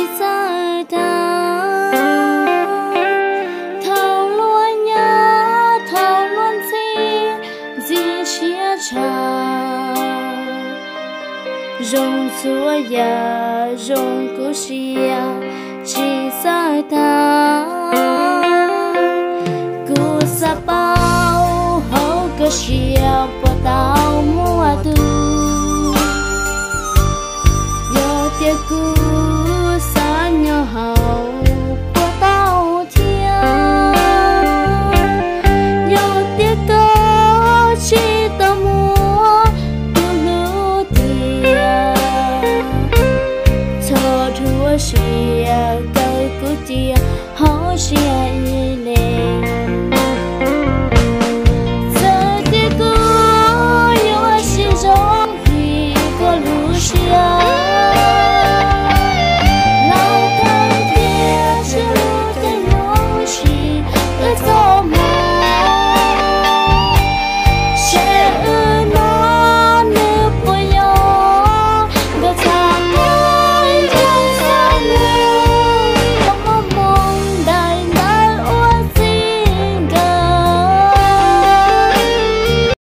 Txawj tag thaum luag nyob thaum luag ntxhi, ntxim siab tshaj zoo txhua yam zoo kuv siab tsis txawj tag. Kuv xav paub hauv koj siab puas tau muaj tus, yog tias kuv xav nyob hauv puas tau thiab. Yog tias koj tsis tau muab kuv hlub tiag, txhob dhuav siab kaw kuv cia hauv siab ib